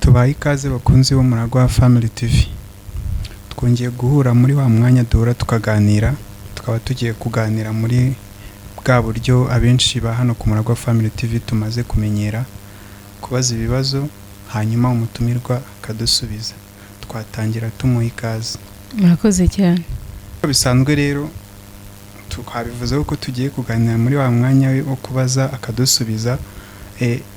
Tubaye ikaze bakunzi bo Muragwa Family TV. Twongeye guhura muri wa mwanya duhura tukaganira, tukaba tugiye kuganira muri bwa buryo abenshi ba hano ku Muragwa Family TV tumaze kumenyera, kubaza ibibazo hanyuma umutumirwa akadusubiza. Twatangira tumuha ikaze. Murakoze cyane. Uko bisanzwe rero, twabivuzeho ko tugiye kuganira muri wa mwanya we wo kubaza akadusubiza.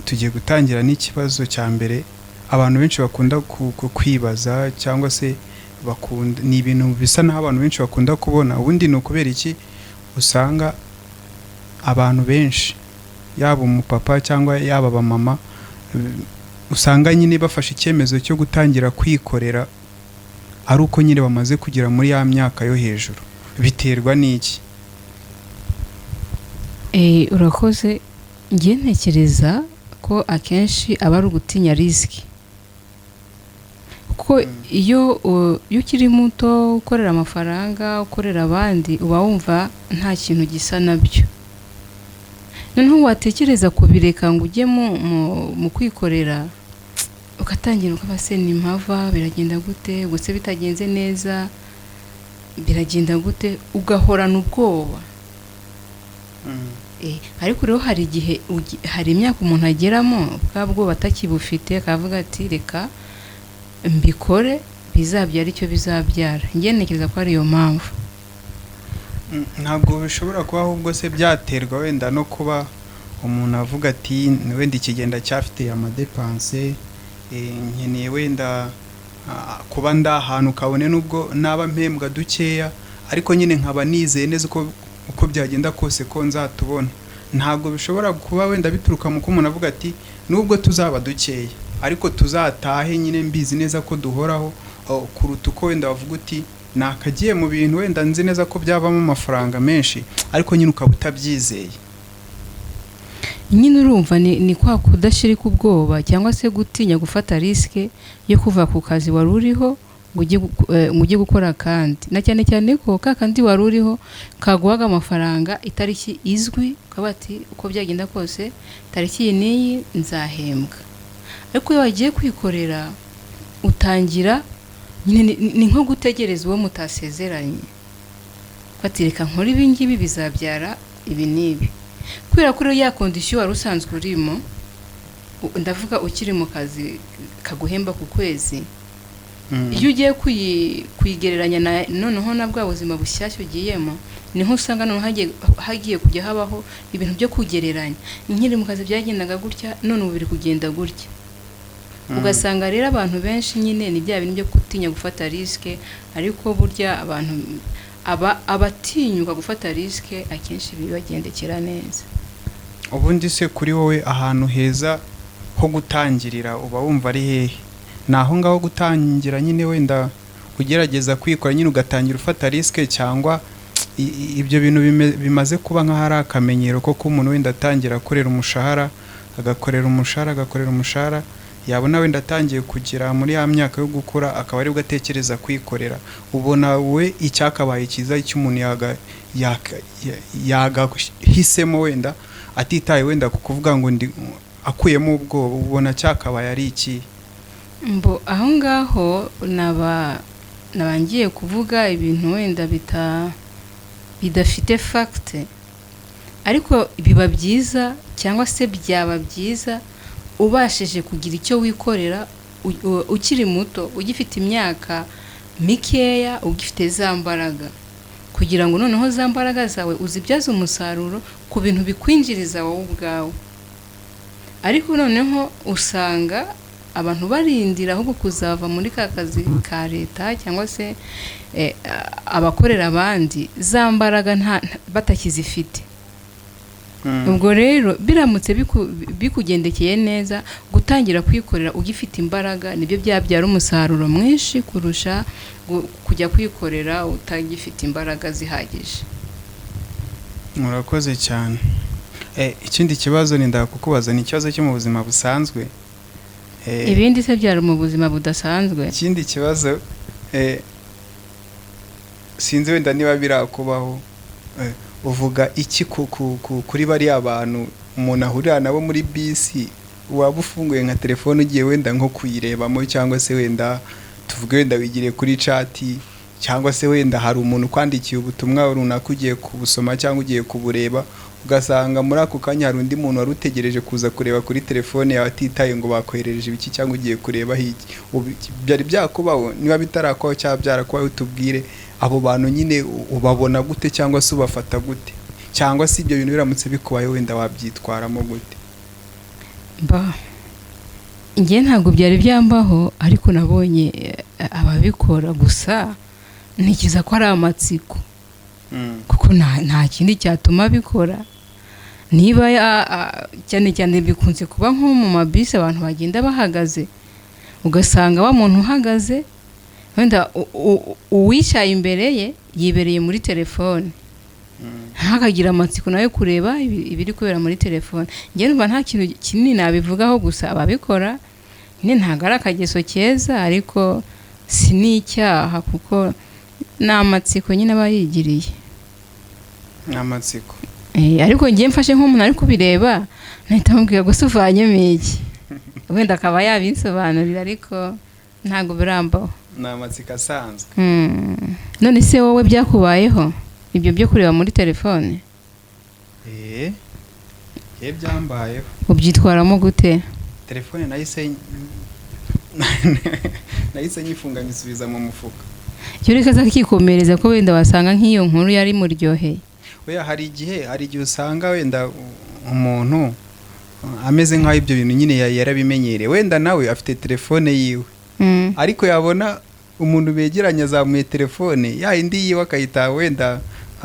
Tugiye gutangira n'ikibazo cya mbere abantu benshi bakunda kwibaza cyangwa se bakunda, ni ibintu bisa n'aho abantu benshi bakunda kubona. Ubundi ni ukubera iki usanga abantu benshi, yaba umupapa cyangwa yaba abamama, usanga nyine bafashe icyemezo cyo gutangira kwikorera ari uko nyine bamaze kugera muri ya myaka yo hejuru? Biterwa n'iki? Urakoze. Ngiye ntekereza ko akenshi aba ari ugutinya risk, kuko iyo ukiri muto ukorera amafaranga, ukorera abandi, uba wumva nta kintu gisa nabyo. Noneho watekereza kubireka ngo ujye mu kwikorera, ugatangira ukaba se ni mpava biragenda gute, ubwo se bitagenze neza biragenda gute, ugahorana ubwoba. Ariko rero hari igihe hari imyaka umuntu ageramo bwa bwoba atakibufite, akavuga ati: "Reka mbikore, bizabyara icyo bizabyara." Njye ntekereza ko ari iyo mpamvu. Ntabwo bishobora kuba ahubwo se byaterwa wenda no kuba umuntu avuga ati: "Wenda ikigenda cyafite ama dépenses, nkeneye wenda kuba ndi ahantu, kabone nubwo naba mpembwa dukeya, ariko nyine nkaba nizeye neza uko byagenda kose ko nzatubona"? Ntabwo bishobora kuba wenda bituruka mu ko umuntu avuga ati: "Nubwo tuzaba dukeya, ariko tuzatahe nyine mbizi neza ko duhoraho," kuruta uko wenda wavuga uti: "Nakagiye mu bintu wenda nzi neza ko byavamo amafaranga menshi," ariko nyine ukaba utabyizeye? Nyine urumva ni kwa kudashirika ubwoba cyangwa se gutinya gufata risk yo kuva ku kazi wari uriho ngo ujye gukora akandi, na cyane cyane ko ka kandi wari uriho kaguhaga amafaranga itariki izwi, ukaba ati: "Uko byagenda kose tariki iyi n'iyi nzahembwa." Ariko iyo wagiye kwikorera, utangira nyine ni nko gutegereza uwo mutasezeranye, ati: "Reka nkore ibi ngibi, bizabyara ibi n'ibi." Kubera ko rero ya condition wari usanzwe urimo, ndavuga ukiri mu kazi kaguhemba ku kwezi, iyo ugiye kuyigereranya na noneho na bwa buzima bushyashya ugiyemo, niho usanga noneho hagiye kujya habaho ibintu byo kugereranya: "Nkiri mu kazi byagendaga gutya, none ubu biri kugenda gutya." Ugasanga rero abantu benshi nyine ni bya bintu byo gutinya gufata risk. Ariko burya abantu abatinyuka gufata risk akenshi bibagendekera neza. Ubundi se kuri wowe, ahantu heza ho gutangirira uba wumva ari hehe? Ni aho ngaho gutangira nyine wenda ugerageza kwikora nyine, ugatangira ufata risk, cyangwa ibyo bintu bimaze kuba nk'aho ari akamenyero ko kuba umuntu wenda atangira akorera umushahara, agakorera umushahara, agakorera umushahara, yabona wenda atangiye kugera muri ya myaka yo gukura, akaba aribwo atekereza kwikorera? Ubona we icyakabaye cyiza cy'umuntu yagahisemo, wenda atitaye wenda ku kuvuga ngo ndi akuyemo ubwoba, ubona cyakabaye ari iki? Mbo aho ngaho naba ngiye kuvuga ibintu wenda bidafite fact, ariko biba byiza cyangwa se byaba byiza ubashije kugira icyo wikorera ukiri muto, ugifite imyaka mikeya, ugifite za mbaraga, kugira ngo noneho za mbaraga zawe uzibyaze umusaruro ku bintu bikwinjiriza wowe ubwawe. Ariko noneho usanga abantu barindira ahubwo kuzava muri ka kazi ka leta cyangwa se abakorera abandi, za mbaraga batakizifite. Ubwo rero biramutse bikugendekeye neza, gutangira kwikorera ugifite imbaraga nibyo byabyara umusaruro mwinshi kurusha kujya kwikorera utagifite imbaraga zihagije. Murakoze cyane. Ikindi kibazo ni kukubaza, ni ikibazo cyo mu buzima busanzwe. Ibindi se byari mu buzima budasanzwe? Ikindi kibazo, sinzi wenda niba birakubaho, uvuga iki kuri bariya bantu umuntu ahurira nabo muri bisi? Waba ufunguye nka telefone, ugiye wenda nko kuyirebamo, cyangwa se wenda tuvuge wenda wigiriye kuri chat, cyangwa se wenda hari umuntu ukwandikiye ubutumwa runaka, ugiye kubusoma cyangwa ugiye kubureba, ugasanga muri ako kanya hari undi muntu wari utegereje kuza kureba kuri telefone yawe, atitaye ngo bakoherereje ibiki cyangwa ugiye kurebaho iki. Byari byakubaho? Niba bitarakubaho cyangwa byarakubaho, tubwire abo bantu nyine ubabona gute, cyangwa se ubafata gute, cyangwa se ibyo bintu biramutse bikubayeho wenda wabyitwaramo gute? Ba, njye ntabwo byari byambaho, ariko nabonye ababikora. Gusa ntekereza ko ari amatsiko, kuko nta kindi cyatuma abikora. Niba cyane cyane bikunze kuba nko mu mabisi, abantu bagenda bahagaze, ugasanga wa muntu uhagaze wenda uwicaye imbere ye yibereye muri telefone, ntakagira amatsiko nawe kureba ibiri kubera muri telefone. Njye numva nta kintu kinini nabivugaho. Gusa ababikora nyine ntabwo ari akageso keza, ariko si n'icyaha, kuko ni amatsiko nyine aba yigiriye. Ni amatsiko. Ariko ngiye mfashe nk'umuntu ari kubireba, nahita mubwira gusa: "Uvanyemo iki?" Wenda akaba yabinsobanurira, ariko ntabwo birambaho. Ni amatsiko asanzwe. None se wowe byakubayeho, ibyo byo kureba muri telefone? Eh, byambayeho. Ubyitwaramo gute? Telefone nahise nyifunga, nyisubiza mu mufuka. Icyo reka aza akikomereza, ko wenda wasanga nk'iyo nkuru yari imuryoheye. Oya, hari igihe usanga wenda umuntu ameze nk'aho ibyo bintu nyine yarabimenyereye. Wenda nawe afite telefone yiwe, ariko yabona umuntu begeranye azamuye telefone ya indi yiwe, akayita wenda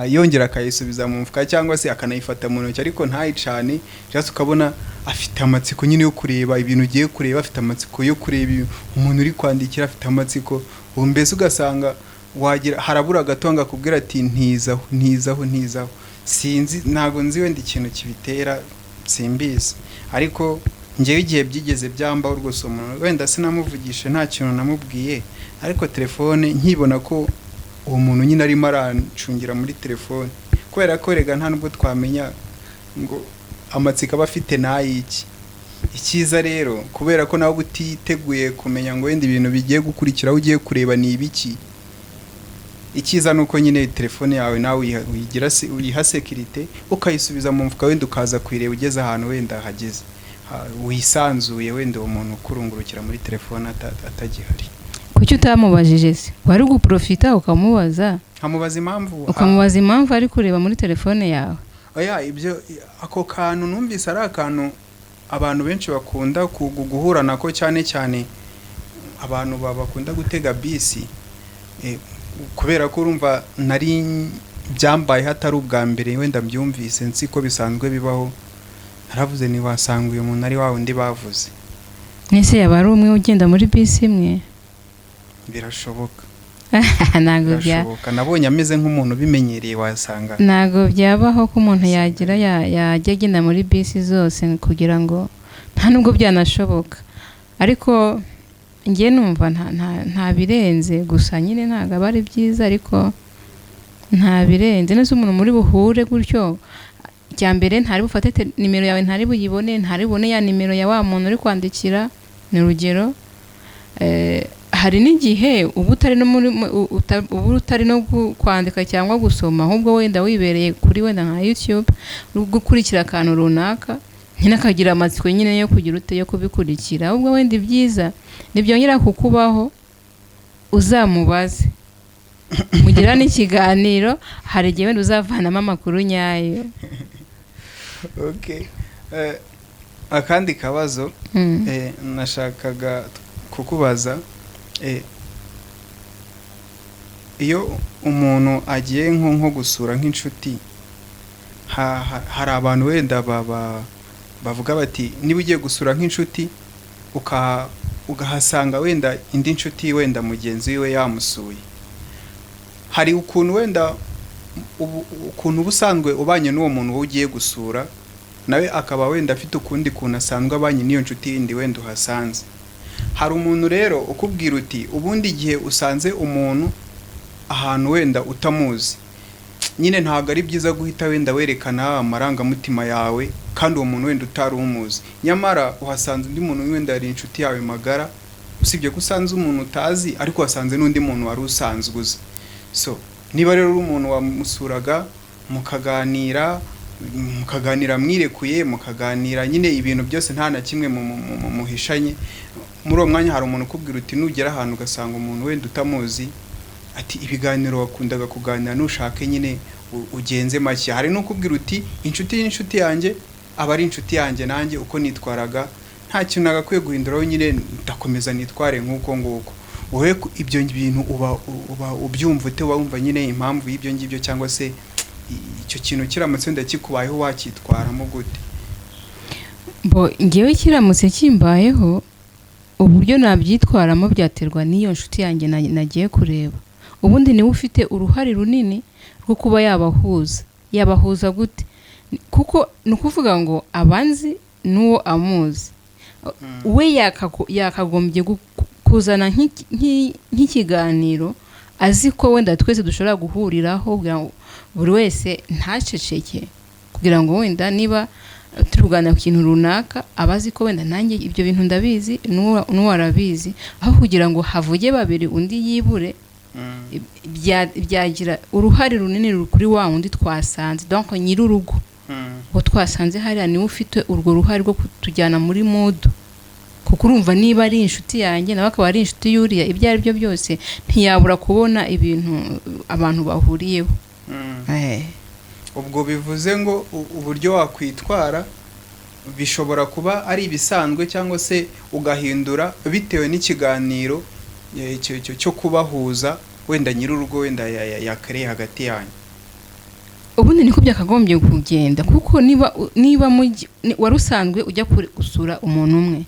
yongera akayisubiza mu mufuka, cyangwa se akanayifata mu ntoki ariko ntayicane, cyangwa se ukabona afite amatsiko nyine yo kureba ibintu ugiye kureba, afite amatsiko yo kureba umuntu uri kwandikira, afite amatsiko. Ubu mbese ugasanga wagira harabura gato ngo akubwira ati: "Ntizaho, ntizaho, ntizaho." Sinzi, ntabwo nzi wenda ikintu kibitera, simbizi. Ariko njyewe igihe byigeze byambaho rwose, umuntu wenda sinamuvugishe, nta kintu namubwiye, ariko telefone nkibona ko uwo muntu nyine arimo arancungira muri telefone, kubera ko rega nta nubwo twamenya ngo amatsiko aba afite n'ay'iki. Icyiza rero, kubera ko nawe uba utiteguye kumenya ngo wenda ibintu bigiye gukurikiraho ugiye kureba ni ibiki, icyiza ni uko nyine telefone yawe nawe uyigira uyiha sécurité, ukayisubiza mu mufuka, wenda ukaza kuyireba ugeze ahantu wenda hageze wisanzuye, wenda uwo muntu ukurungurukira muri telefone atagihari. Kuki utamubajije se? Wari guprofita ukamubaza. Nkamubaza impamvu? Ukamubaza impamvu ari kureba muri telefone yawe. Oya, ibyo ako kantu numvise ari akantu abantu benshi bakunda guhura nako, cyane cyane abantu bakunda gutega bisi. Kubera ko urumva nari byambaye hatari ubwa mbere, wenda mbyumvise nzi ko bisanzwe bibaho, naravuze ntiwasanga uyu muntu ari wa wundi bavuze. Nese yaba ari umwe ugenda muri bisi imwe? Birashoboka. Ntabwo bya Birashoboka, nabonye ameze nk'umuntu ubimenyereye, wasanga. Ntabwo byabaho ko umuntu yagira yajya agenda muri bisi zose, kugira ngo nta nubwo byanashoboka. Ariko njye numva nta birenze. Gusa nyine ntabwo aba ari byiza, ariko nta birenze. Nese umuntu muri buhure gutyo, icya mbere ntari bufate nimero yawe, ntari buyibone, ntari bubone ya nimero ya wa muntu uri kwandikira. Ni urugero. Hari n'igihe uba utari no muri uba utari no kwandika cyangwa gusoma, ahubwo wenda wibereye kuri wenda nka YouTube, uri gukurikira akantu runaka nyine, akagira amatsiko nyine yo kugira ute, yo kubikurikira. Ahubwo wenda ibyiza nibyongera kukubaho, uzamubaze, mugirane ikiganiro. Hari igihe wenda uzavanamo amakuru nyayo. Okay. Akandi kabazo nashakaga kukubaza, iyo umuntu agiye nko gusura nk'inshuti, hari abantu wenda bavuga bati niba ugiye gusura nk'inshuti ukahasanga wenda indi nshuti, wenda mugenzi we yamusuye, hari ukuntu wenda ukuntu uba usanzwe ubanye n'uwo muntu wowe ugiye gusura, nawe akaba wenda afite ukundi kuntu asanzwe abanye n'iyo nshuti yindi wenda uhasanze. Hari umuntu rero ukubwira uti ubundi igihe usanze umuntu ahantu wenda utamuzi, Nyine ntabwo ari byiza guhita wenda werekana amarangamutima yawe kandi uwo muntu wenda utari umuzi, nyamara uhasanze undi muntu wenda yari inshuti yawe magara. Usibye ko usanze umuntu utazi, ariko wasanze n'undi muntu wari usanzwe uzi. So niba rero uri umuntu wamusuraga, mukaganira mwirekuye, mukaganira nyine ibintu byose, nta na kimwe muhishanye, muri uwo mwanya hari umuntu ukubwira uti nugera ahantu ugasanga umuntu wenda utamuzi, ati ibiganiro wakundaga kuganira nushake nyine ugenze make. Hari n'ukubwira uti inshuti y'inshuti yanjye aba ari inshuti yanjye, nanjye uko nitwaraga nta kintu nagakwiye guhinduraho, nyine ndakomeza nitware nk'uko nguko. Wowe ibyo bintu uba ubyumva ute? Uba wumva nyine impamvu y'ibyo ngibyo, cyangwa se icyo kintu kiramutse wenda kikubayeho wacyitwaramo gute? Bo ngewe kiramutse kimbayeho, uburyo nabyitwaramo byaterwa n'iyo nshuti yanjye nagiye kureba. Ubundi niwe ufite uruhare runini rwo kuba yabahuza. Yabahuza gute? Kuko ni ukuvuga ngo abanzi n'uwo amuzi, we yakagombye kuzana nk'ikiganiro azi ko wenda twese dushobora guhuriraho, kugira ngo buri wese ntaceceke, kugira ngo wenda niba turi kuganira ku kintu runaka, aba azi ko wenda nanjye ibyo bintu ndabizi, n'uwo arabizi, aho kugira ngo havuge babiri undi yibure. Byagira uruhare runini kuri wa wundi twasanze, donc nyir'urugo uwo twasanze hariya, niwe ufite urwo ruhare rwo kutujyana muri mood, kuko urumva niba ari inshuti yanjye nawe akaba ari inshuti y'uriya, ibyo ari byo byose ntiyabura kubona ibintu abantu bahuriyeho. Ubwo bivuze ngo uburyo wakwitwara bishobora kuba ari ibisanzwe, cyangwa se ugahindura bitewe n'ikiganiro cyo kubahuza wenda nyir'urugo wenda yakereye hagati yanyu. Ubundi niko byakagombye kugenda, kuko niba wari usanzwe ujya gusura umuntu umwe,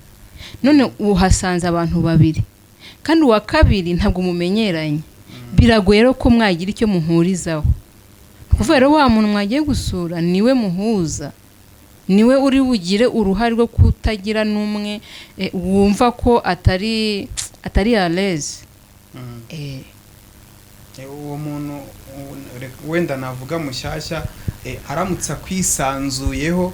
none uhasanze abantu babiri, kandi uwa kabiri ntabwo mumenyeranye, biragoye rero ko mwagira icyo muhurizaho. Ni ukuvuga rero wa muntu mwagiye gusura niwe muhuza, niwe uri bugire uruhare rwo kutagira n'umwe wumva ko atari à l'aise. Uwo muntu wenda navuga mushyashya, aramutse akwisanzuyeho,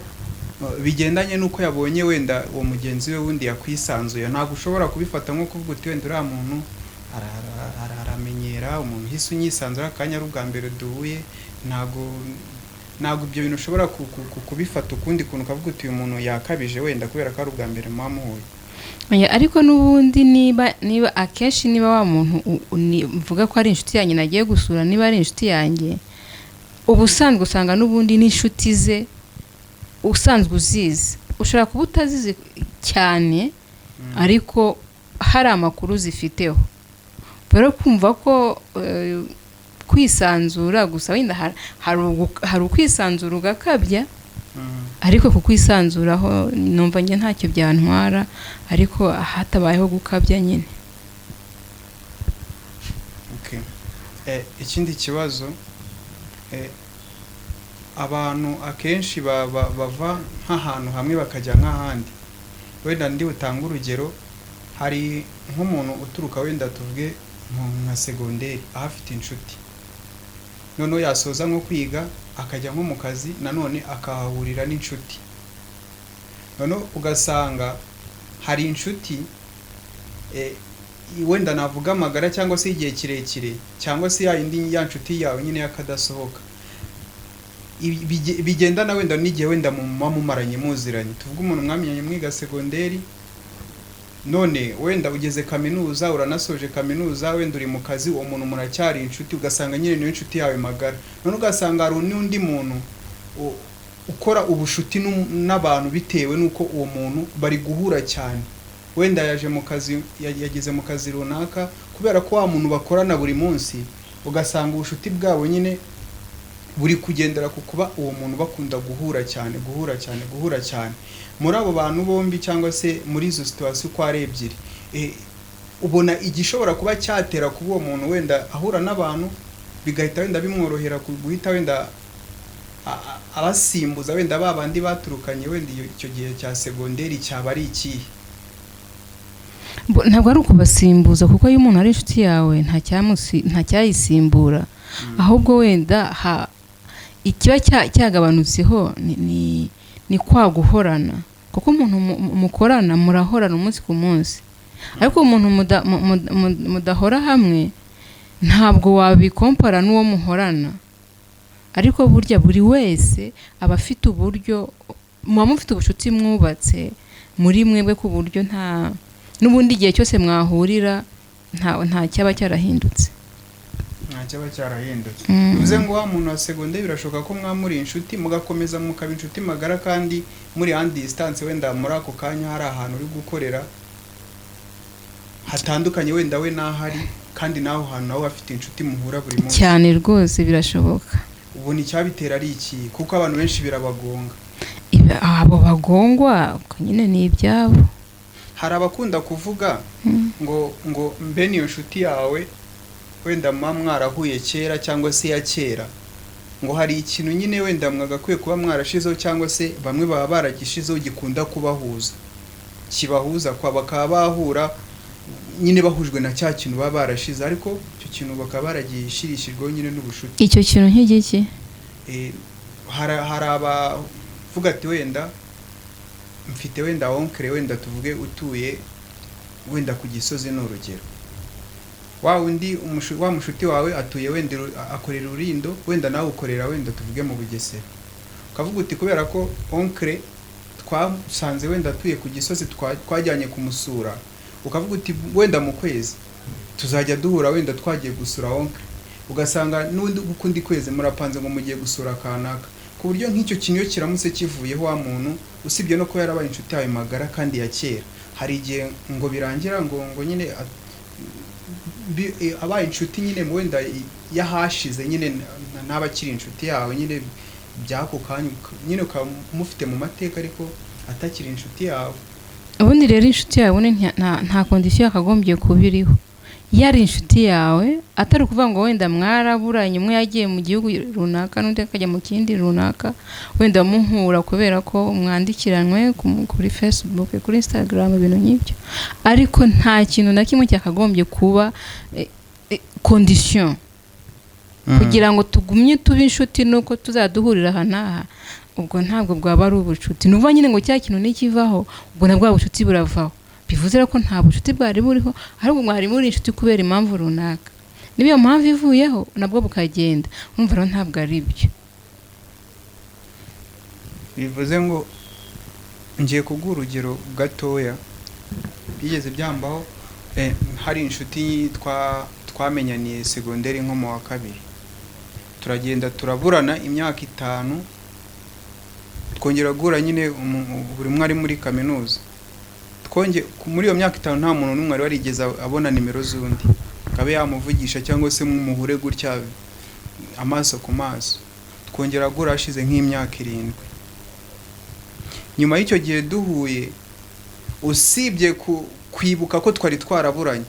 bigendanye n'uko yabonye wenda uwo mugenzi we wundi yakwisanzuye, ntabwo ushobora kubifata nko kuvuga uti wenda uriya muntu aramenyera, umuntu uhise unyisanzura akanya ari ubwa mbere duhuye. Ntabwo ibyo bintu ushobora kubifata ukundi kuntu, ukavuga uti uyu muntu yakabije wenda kubera ko ari ubwa mbere muba muhuye. Oya, ariko n'ubundi niba akenshi niba wa muntu mvuga ko ari inshuti yanjye nagiye gusura, niba ari inshuti yanjye, ubusanzwe usanga n'ubundi n'inshuti ze usanzwe uzizi, ushobora kuba utazizi cyane, ariko hari amakuru zifiteho. Rero kumva ko kwisanzura gusa wenda hari ukwisanzura ugakabya, ariko kukwisanzuraho numva njye ntacyo byantwara, ariko hatabayeho gukabya nyine. Okay. Ikindi kibazo, abantu akenshi bava nk'ahantu hamwe bakajya nk'ahandi, wenda ndi butange urugero, hari nk'umuntu uturuka wenda tuvuge nka segonderi aho afite inshuti, noneho yasoza nko kwiga akajya nko mu kazi, nanone akahahurira n'inshuti, noneho ugasanga hari inshuti wenda navuga amagara cyangwa se igihe kirekire, cyangwa se ya yindi ya nshuti yawe nyine y'akadasohoka. Bigendana wenda n'igihe wenda muba mumaranye muziranye. Tuvuge umuntu mwamenyanye mwiga segonderi, none wenda ugeze kaminuza, uranasoje kaminuza, wenda uri mu kazi, uwo muntu muracyari inshuti, ugasanga nyine niyo inshuti yawe magara. None ugasanga hari n'undi muntu ukora ubushuti n'abantu bitewe n'uko uwo muntu bari guhura cyane, wenda yaje mu kazi, yageze mu kazi runaka, kubera ko wa muntu bakorana buri munsi, ugasanga ubushuti bwabo nyine buri kugendera ku kuba uwo muntu bakunda guhura cyane, guhura cyane, guhura cyane. Muri abo bantu bombi, cyangwa se muri izo situation uko ari ebyiri, ubona igishobora kuba cyatera kuba uwo muntu wenda ahura n'abantu bigahita wenda bimworohera guhita wenda abasimbuza wenda ba bandi baturukanye wenda icyo gihe cya segonderi, cyaba ari ikihe? Ntabwo ari ukubasimbuza, kuko iyo umuntu ari inshuti yawe nta cyayisimbura, ahubwo wenda Ikiba cyagabanutseho ni kwa guhorana, kuko umuntu mukorana murahorana umunsi ku munsi, ariko umuntu mudahora hamwe ntabwo wabikompara n'uwo muhorana. Ariko burya buri wese aba afite uburyo muba mufite ubucuti mwubatse muri mwebwe, ku buryo nta n'ubundi igihe cyose mwahurira nta cyaba cyarahindutse. Nta cyaba cyarahindutse. Bivuze ngo wa muntu wa segonderi birashoboka ko mwamuri inshuti, mugakomeza mukaba inshuti magara, kandi muri handi distance, wenda muri ako kanya hari ahantu uri gukorera hatandukanye wenda we n'ahari, kandi naho hantu nawe afite inshuti muhura buri munsi. Cyane rwose, birashoboka. Ubona icyabitera ari iki? Kuko abantu benshi birabagonga. Abo bagongwa ubwo nyine ni ibyabo. Hari abakunda kuvuga ngo mbe niyo nshuti yawe wenda muba mwarahuye kera cyangwa se ya kera, ngo hari ikintu nyine wenda mwagakwiye kuba mwarashizeho, cyangwa se bamwe baba baragishizeho gikunda kubahuza, kibahuza kwa bakaba bahura nyine bahujwe na cya kintu baba barashize, ariko icyo kintu bakaba baragishirishijeho nyine n'ubushuti. Icyo kintu nk'igiki? Hari abavuga ati wenda mfite wenda oncle, wenda tuvuge utuye wenda ku Gisozi, ni urugero, wa wundi wa mushuti wawe atuye wenda akorera Urindo, wenda nawe ukorera wenda tuvuge mu Bugesera, ukavuga uti kubera ko oncle twasanze wenda atuye ku Gisozi, twajyanye kumusura, ukavuga uti wenda mu kwezi tuzajya duhura wenda twagiye gusura oncle, ugasanga n'undi ukundi kwezi murapanze ngo mugiye gusura kanaka, ku buryo nk'icyo kintu iyo kiramutse kivuyeho, wa muntu usibye no kuba yarabaye inshuti yawe magara kandi ya kera, hari igihe ngo birangira ngo nyine abaye inshuti nyine wenda y'ahashize nyine, ntaba akiri inshuti yawe nyine by'ako kanya, nyine ukaba mufite mu mateka ariko atakiri inshuti yawe. Ubundi rero inshuti yawe ubundi nta condition yakagombye kuba iriho. Iyo ari inshuti yawe, atari ukuvuga ngo wenda mwaraburanye, umwe yagiye mu gihugu runaka n'undi akajya mu kindi runaka, wenda muhura kubera ko mwandikiranwe kuri Facebook, kuri Instagram, ibintu nk'ibyo, ariko nta kintu na kimwe cyakagombye kuba condition kugira ngo tugumye tube inshuti nuko tuzaduhurira aha n'aha. Ubwo ntabwo bwaba ari ubucuti. Ni ukuvuga nyine ngo cya kintu nikivaho, ubwo na bwa bucuti buravaho. Bivuze rero ko nta bucuti bwari buriho, ahubwo mwari muri inshuti kubera impamvu runaka. Niba iyo mpamvu ivuyeho, nabwo bukagenda. Urumva rero ntabwo ari byo. Bivuze ngo ngiye kuguha urugero gatoya bigeze byambaho. Hari inshuti twamenyaniye segonderi nko mu wa kabiri, turagenda turaburana imyaka 5, twongera guhura nyine buri umwe ari muri kaminuza. Twonge muri iyo myaka 5 nta muntu n'umwe wari warigeze abona nimero z'undi ngo abe yamuvugisha cyangwa se muhure gutya amaso ku maso. Twongera guhura hashize nk'imyaka 7. Nyuma y'icyo gihe duhuye, usibye kwibuka ko twari twaraburanye,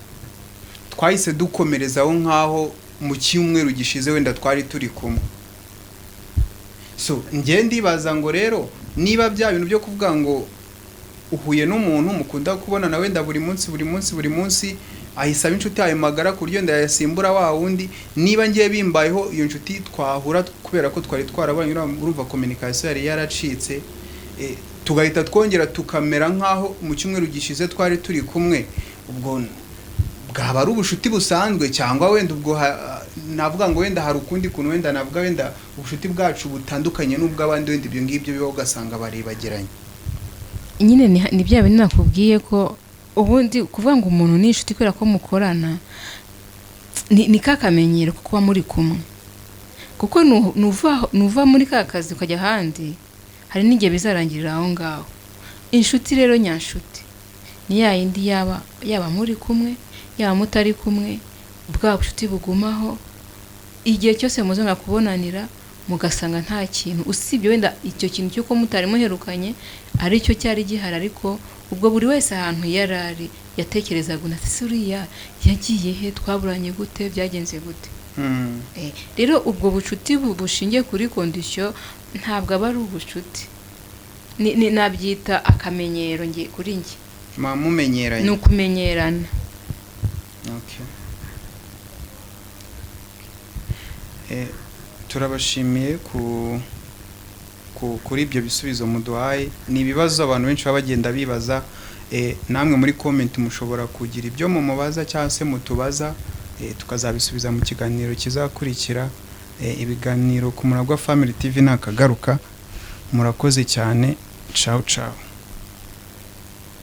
twahise dukomerezaho nk'aho mu cyumweru gishize wenda twari turi kumwe. So njye ndibaza ngo rero niba bya bintu byo kuvuga ngo uhuye n'umuntu mukunda kubonana wenda buri munsi, buri munsi, buri munsi, ahise aba inshuti yawe magara ku buryo wenda yasimbura wa wundi, niba ngiye bimbayeho, iyo nshuti twahura kubera ko twari twarabonye, urumva communication yari yaracitse, tugahita twongera tukamera nk'aho mu cyumweru gishize twari turi kumwe, ubwo bwaba ari ubushuti busanzwe, cyangwa wenda ubwo navuga ngo wenda hari ukundi kuntu, wenda navuga wenda ubushuti bwacu butandukanye n'ubw'abandi, wenda ibyo ngibyo bibaho ugasanga baribagiranye? Nyine ni bya bindi nakubwiye ko ubundi kuvuga ngo umuntu ni inshuti kubera ko mukorana ni ka kamenyero ko kuba muri kumwe, kuko nuva muri ka kazi ukajya ahandi, hari n'igihe bizarangirira aho ngaho. Inshuti rero nyanshuti ni ya yindi yaba muri kumwe, yaba mutari kumwe, bwa bucuti bugumaho igihe cyose muzongera kubonanira, mugasanga nta kintu usibye wenda icyo kintu cy'uko mutari muherukanye aricyo cyari gihari. Ariko ubwo buri wese ahantu yari ari yatekerezaga undi ati: "Se uriya yagiye he? Twaburanye gute? Byagenze gute?" Rero ubwo bucuti bushingiye kuri condition ntabwo aba ari ubucuti. Nabyita akamenyero nge kuri njye. Muba mumenyeranye. Ni ukumenyerana. Okay. Turabashimiye kuri ibyo bisubizo muduhaye. Ni ibibazo abantu benshi baba bagenda bibaza. Namwe muri comment mushobora kugira ibyo mumubaza cyangwa se mutubaza, tukazabisubiza mu kiganiro kizakurikira. Ibiganiro ku Muragwa Family TV nakagaruka. Murakoze cyane. Ciao ciao.